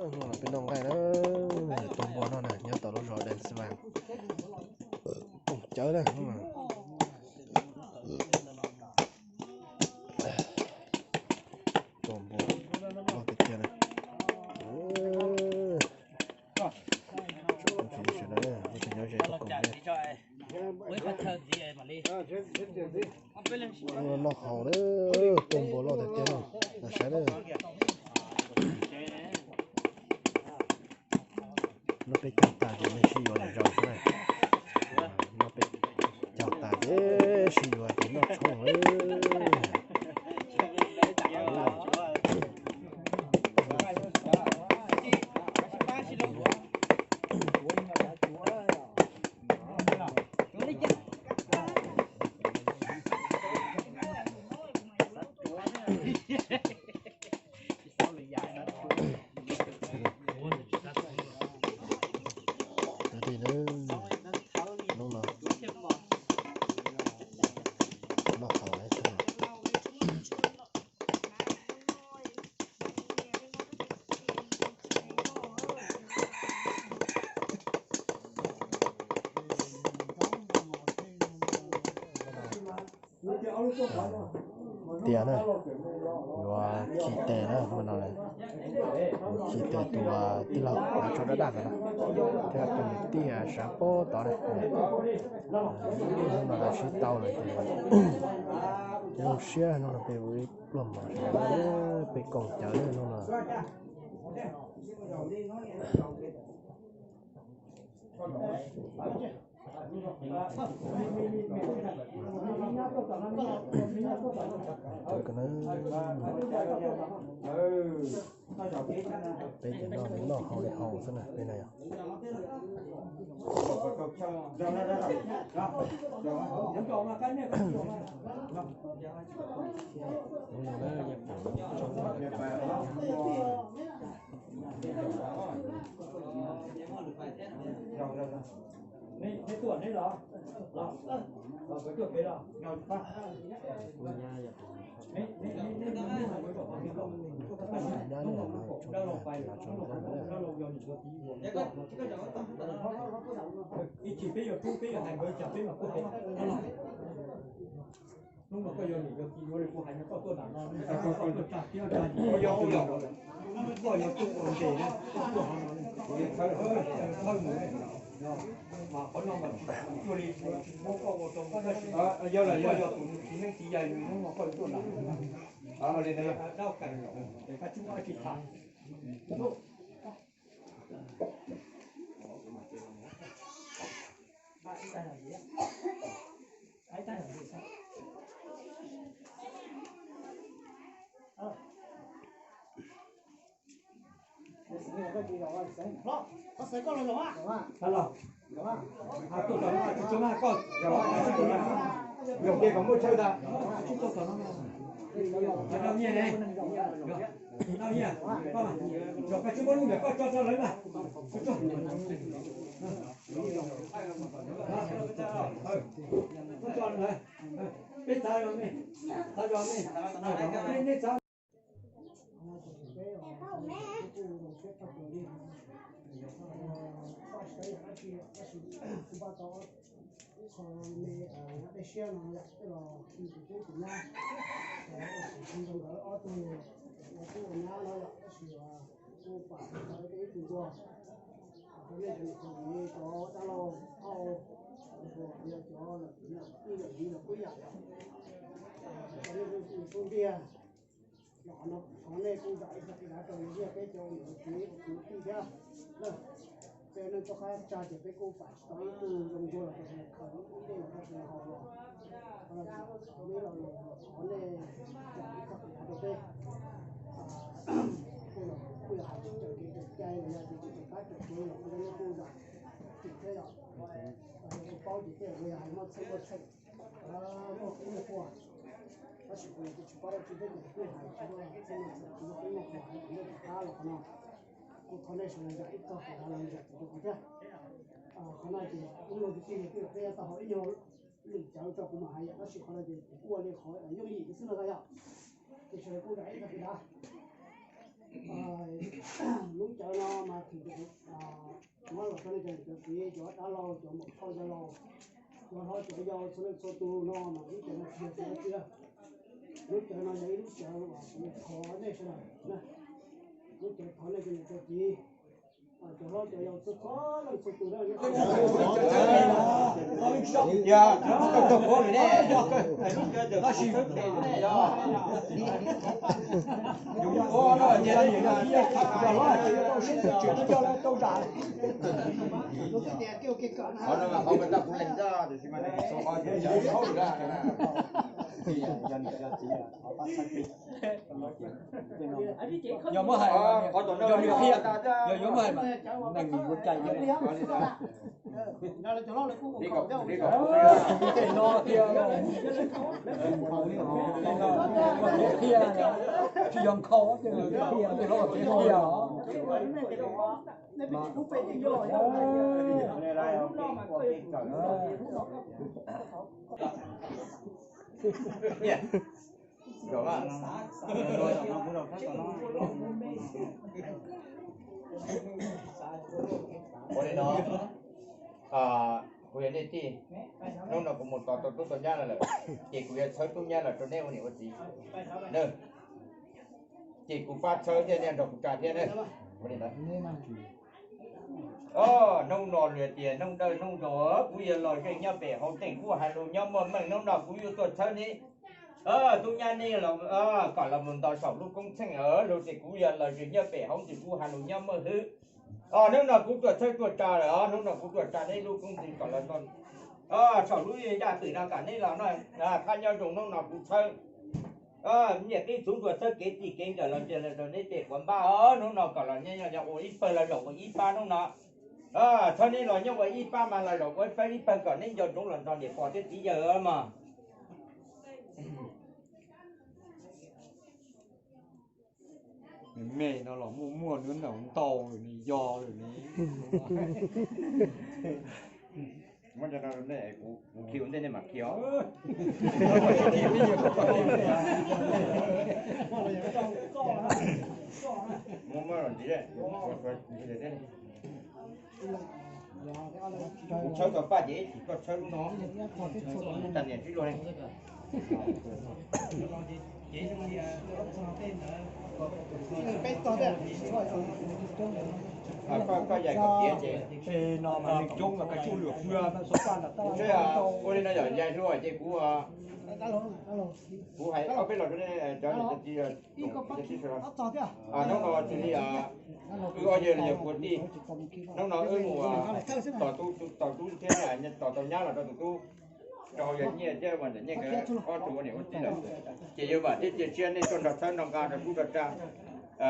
Hnub no peb noj nqaij na, tuaj npua noj na, nyob tom lub zos Dees Vas. Koom cawv na, hnub no tuaj npua loj tiag tiag na. Sawv daws, lub tsev nyob ze tuaj koom na. Noj haus na, tuaj npua loj tiag tiag na, los saib na. Noj peb caug tas ces nej sib yuav los zaum xwb na. Noj peb caug tas ces sib yuav ces noj tshoob lawm. Hnub no noj haus lawm. Tias na, yuav khi tes na, hmo no khi tes tus tij laug hnav tsho daj daj ntawd na, thiab tus niam tij sav pob tod na. Hnub no sib tau lawm ces zoo siab, hnub no peb ua ib pluag mov, peb koom cawv hnub no. Peb ces noj haus li haus xwb na, peb no yog. Ib chim peb yuav rub peb yuav hais nkawd cas peb mam kuj hais. Hnub no koj yog niam yog txiv yuav li kuv hais no, koj tuaj nram no, koj tuaj tsa tiab tsa yim, koj yog tus ua ntes na, koj tuaj hauv no, thawj mus, mas qhov no mas cuag li muab koj ua rau, tab sis yog tus txiv neej txiv yaig hnub no koj tuaj nram no, dab kai, es koj tsis muaj dab tsi tham. Noj nyiaj ne, noj nyiaj, koj tsis muaj lub ntawm koj tso tso lawv mas. Peb txav zog me, txav zog me, neb txav. Ib qho me dej siab no yom, tej los khi tus tub tus nyab, tab sis tsis zoo nkawd ob tug ua tub ua nyab no yom, tab sis kuj pam tau tej ib tug npua. Rau nej cov niam cov txiv, cov dab laug thauj, yog cov lawm tij lawm viv lawm pub yam yom, rau nej tub ntiag. Los qhov no qhov nej kuj zam ib qho kev dav rau yus thiab peb cov niam cov txiv ua kwv ua tij thiab na. Peb neej toj qab tsag ces peb kuj pam tsis tau ib tug zoo dua los rau sawv daws khaws ib dej los rau sawv daws haus los. Qhov no ces qhov nej los los qhov nej zam ib qho kev dav rau peb. Kuj yog hais tsis raws kev raws cai los yog tias tsis raws qab raws kev los qhov no nej kuj zam txim thiab yom. Yog tsis paub ces tej zaum yog hais muaj txheej muaj txheem, muaj qub muaj pua. Tab sis kuv yog tus tsis paub dab tsi thiab ces kuj hais tsis muaj txheej muaj txheem, tsis muaj qub muaj pua, hais kom nej rov qab los qhov no. Kuj thov nej sawv daws zam ib qho kev dav los zam txim rau kuv thiab. Qhov no ces ub no tus tij twb yog peb tau hauv ib nyuag lwm cawv tso kuv mam hais yom, tab sis qhov no ces kuv ua li qhov yooj yim xwb no yom. Ces sawv daws kuj zam ib qho kev dav. Lub cawv no Cov txiv, cov dab laug, cov muam phauj yawg laus, cov hlob cov yau txhua leej txhua tus no mas lub cawv no tsis yog cawv tiag. Lub cawv no yog ib lub cawv uas kuv thov nej sawv daws na, lub cawv thov nej cov niam cov txiv, cov hlob cov yau txhua leej txhua tus na. Yog muab hais, yog yuav hais mas neeg yuav cai no tiag, qhia tsis yog nkhaus, qhia, qhia os. Ua li no, kuv yog nej tij, hnub no kuv mus tos tau tub tau nyab los lawm, ces kuv yuav txhawb tub nyab los rau nej ua niam ua txiv. Ces kuv pab txhawb thiab nej nrog kuv tsa thiab na. Ua li ntawd. Hnub no lawv tias hnub dawb hnub zoo, kuv yuav los ze nyob pem hauv teej kuj hais lus nyob muaj meej. Hnub no kuv yuav tuaj txhawb neb tub nyab nej los kom los mus nto saum lub koob txheej, luag tias kuv yuav los ze nyob pem hauv ntws kuj hais lus nyob muaj hwj. Hnub no kuv tuaj txhawb tuaj tsa lawm, hnub no kuv tuaj tsa neb lub koob ntws kom los nto saum lub yaj twm no kom neb los noj qab nyob zoo. Hnub no kuv txhawb nyiaj qib txhuv nruas txhawb kev txij kev nkawm los ntsia los rau neb tej quav npab os. Hnub no kom los nyob ua ib pawg los zaum ua ib pab hnub no. Txhawb neb los nyob ua ib pab mas los zaum ua ib pawg, ib pawg kom neb nco ntsoov los nrog niam pog thiab txiv yawg mog. Nws me no los muaj muaj nws ntaus ntau lawm, nws yog lawm ne. Muab cov no rau nej, kuv khi ua ntej nej mam khi os. Muab muab los ntxiv. Kuv tshawb tau paj ces ib chim koj tshawb lub no, tas niam tib luag li. Koj yaim kom tiav ces. Kuv tshawb ua li no yog yaim hluas ces kuv, kuv hais ob peb los rau nej cov niam cov txiv. Hnub no xws li wb ob yawg los yog kuv tij, hnub no wb mus tos tub thiab tos tau nyab los rau tus tub, rau hauv yog nyiaj thiab ua ntawm nyiaj nkawd ob tug ua niam ua txiv lawm. Ces yuav vam thiab cia siab nej tuaj nrog txhawb nrog nqa nrog tub nrog tsa.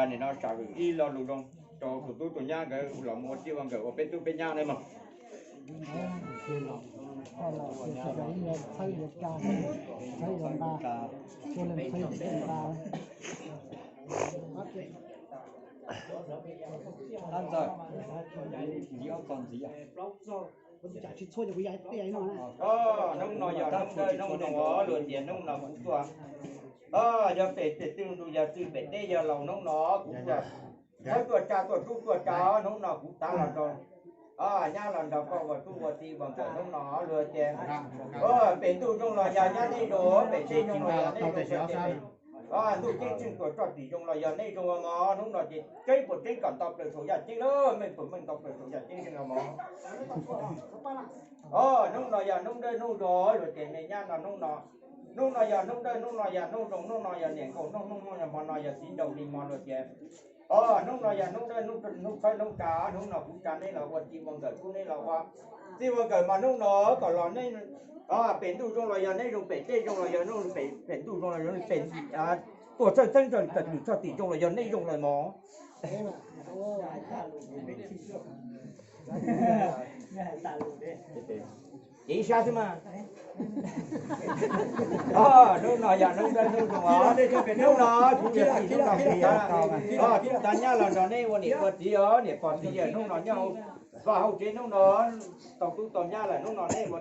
Nim no sam hwm ib lo lus zoo rau tus tub tus nyab nkawd los mus ua txij ua nkawm ua peb tub peb nyab nawb mog. Ntxawm, ntxiv ob txog ntxiv. Hnub no yog hnub dawb hnub zoo, luag tias hnub no kuv tuaj, yog pem tej twg los yog twg, pem teb yog laus, hnub no kuv tuaj txhawb tuaj tsa tuaj tub tuaj tsa, hnub no kuv tav los nrog nyab los nrog koj ua tub ua tij ua nkawm. Hnub no luag tias pem ntuj zoo los yog nyab nej zoo, pem teb zoo los yog nej zoo, ntuj ceeb tsheej tuam txoj tim zoo los yog nej zoo mog. Hnub no ces tseeb puas tseeb kom nto plaws saum yaj ceeb lawm, meej puas meej nto plaws saum yaj ceeb mog. Hnub no yog hnub dawb hnub zoo, luag tias me nyab no hnub no, hnub no yog hnub dawb hnub no yog hnub zoo, hnub no yog niam nkaus hnub, hnub no yog hmo no yog txiv nraug li mog, luag tias hnub no yog hnub dawb hnub txhawb hnub tsa, hnub no kuv tsa neb los ua txij ua nkawm, tub neb los ua txij ua nkawm mas hnub no kom los neb pem ntuj zoo los yog neb zoo, pem teb zoo los yog neb zoo, pem ntuj zoo los yog neb, pem tuam txhawj txheeb tawm nws txoj tim zoo los yog neb zoo lawm mog. Ces ib sab xwb mas. Hnub no yog hnub dawb hnub zoo, hnub no kuv yog txiv hnub no txiv, tub tsa nyab los nrog neb ua niam ua txiv os, niam pog txiv yawg hnub no nyob vaj hauv tsev, hnub no tau tub tau nyab lawm, hnub no neb ua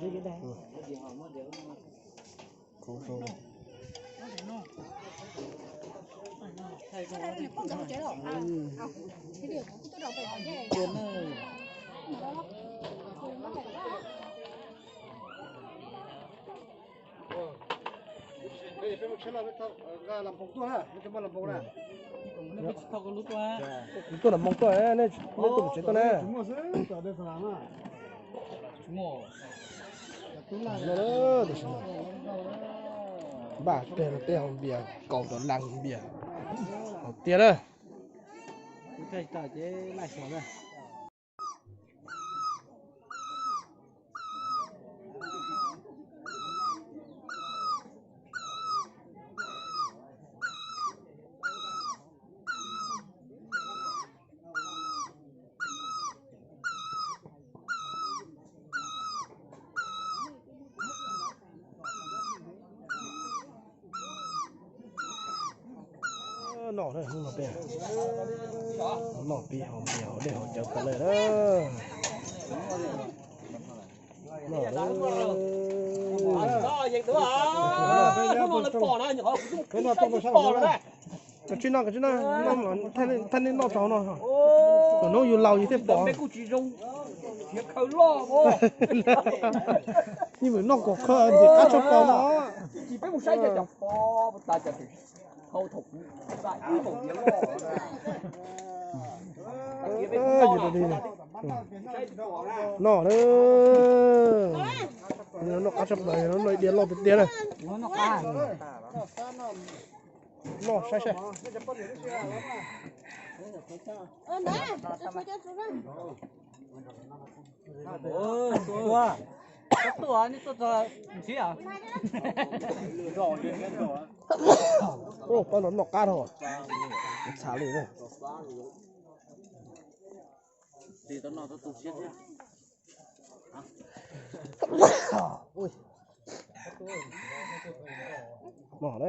Li lawm. Tuaj lam moo tuaj, nej tuaj tsev tuaj na. Npaj teg rau teb hau npias, kaus rau laj npias hauv tiag na. Noj, hnub no peb noj pib haus npias haus dej haus cawv tag lawm na. Noj, koj tsis noj, koj tsis noj, noj mas thaij nej noj tsaug no. Hnub yus laus yus thiaj pom. Yeej vim noj kom khaws ntxim qab tshaj plaws no. Noj na. Noj qab tshaj plaws, noj ib diav loj tiag tiag na. Noj saib saib. Pab no noj qab dhau, txhav li na. Noj na.